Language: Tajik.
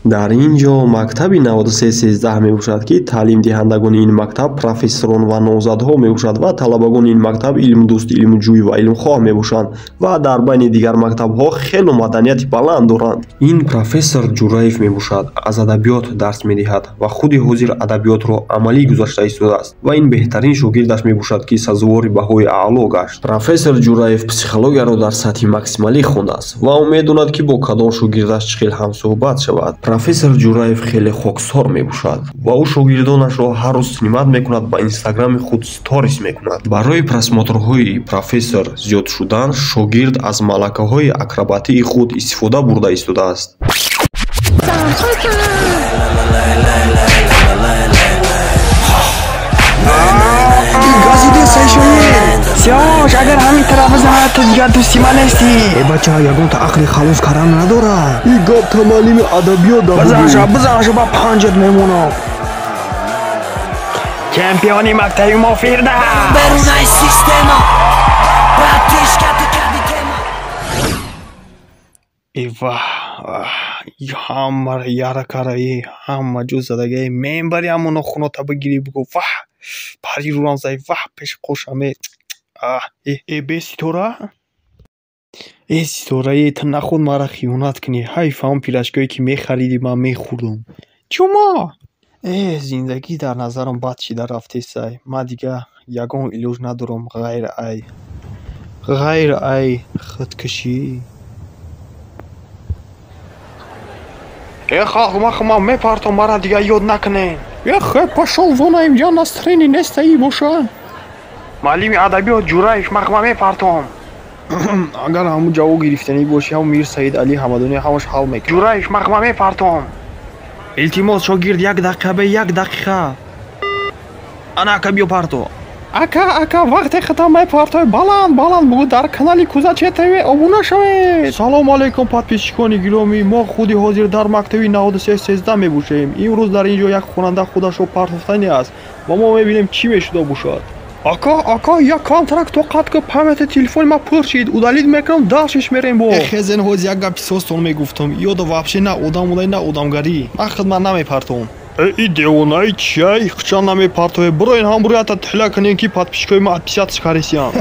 Дар ин ҷо мактаби 93-13 мебошад, ки таълимдиҳандагони ин мактаб профессорон ва номзадҳо мебошад ва талабагони ин мактаб илмдӯст, илмҷӯй ва илмхоҳ мебошанд ва дар байни дигар мактабҳо хело маданияти баланд доранд. Ин профессор Ҷураев мебошад, аз адабиёт дарс медиҳад ва худи ҳозир адабиётро амалӣ гузашта истодааст ва ин беҳтарин шогирдаш мебошад, ки сазовори баҳои аъло гашт. Профессор Ҷураев психологияро дар сатҳи максималӣ хондааст ва ӯ медонад, ки бо кадом шогирдаш чӣ хел ҳамсӯҳбат шавад. Профессор Ҷураев хеле хоксор мебошад ва ӯ шогирдонашро ҳар рӯз снимать мекунад, ба инстаграми худ сторис мекунад. Барои просмотрҳои профессор зиёд шудан шогирд аз малакаҳои акробатии худ истифода бурда истодааст. Сиёш, агар ҳамин тараф бизанад, ту дигар дӯсти ман нестӣ. Э бача, ягонта ақли халос кардан надорад. И гап та маълими адабиёт да. Бизанша, бизанша, ба панҷат мемонам. Чемпиони мактаби мо Фирда. Берунай система. Братишка, ту кади тема. Э ваҳ, ҳамаро яра караи, ҳама ҷо задагаи. Мембари ҳамоно хунота бигирӣ, бугӯ ваҳ, пари рӯрам зай, ваҳ, пеши қошаме. Э бе ситора? Э ситораи, ту наход маро хиёнат кунӣ. Ҳайф ҳамон пирашкое ки мехаридӣ, ман мехӯрдум. Чумо? Э зиндагӣ дар назарам бад шида рафтесай. Ман дига ягон илоҷ надорам ғайр ай худкушӣ. Э халқ, ман худам мепартом, маро дига ёд накунед. Эх, пошёл вон, инҷа настроение нестаи боша. Маълими адабиёт Ҷураев, ман худам мепартом. Агар ҳамун ҷавоб гирифтанӣ бошӣ, ҳамун Мир Саид Али Ҳамадонӣ ҳамаш ҳал мекунад. Ҷураев, ман худам мепартом. Илтимос, шогирд, як дақиқа, бе як дақиқа. Ана ака, биё парто. Ака, ака, вақте хатам мепартой, баланд баланд бугӯ, дар канали Кузаче ТВ обуна шавед. Салому алайкум, подписчикони гиромӣ. Мо худи ҳозир дар мактаби 93-13 мебошем. Имрӯз дар ин ҷо як хонанда худашро партофтанӣ аст ва мо мебинем, чӣ мешуда бошад. Ака, ака, як камтарак тоқат ку, памяти телефони ма пур шид, удалить мекунам, дальшеш мерем бо. Эхезен, ҳоз як гапи состон мегуфтам. Ёда вообще на одам будай, на одамгарӣ. Ман хидмат намепартом. Э, и девонаи чиай, хча намепартове. Бироин ҳам бурята тила кунем, ки подписчикои ма отписаться каресиян.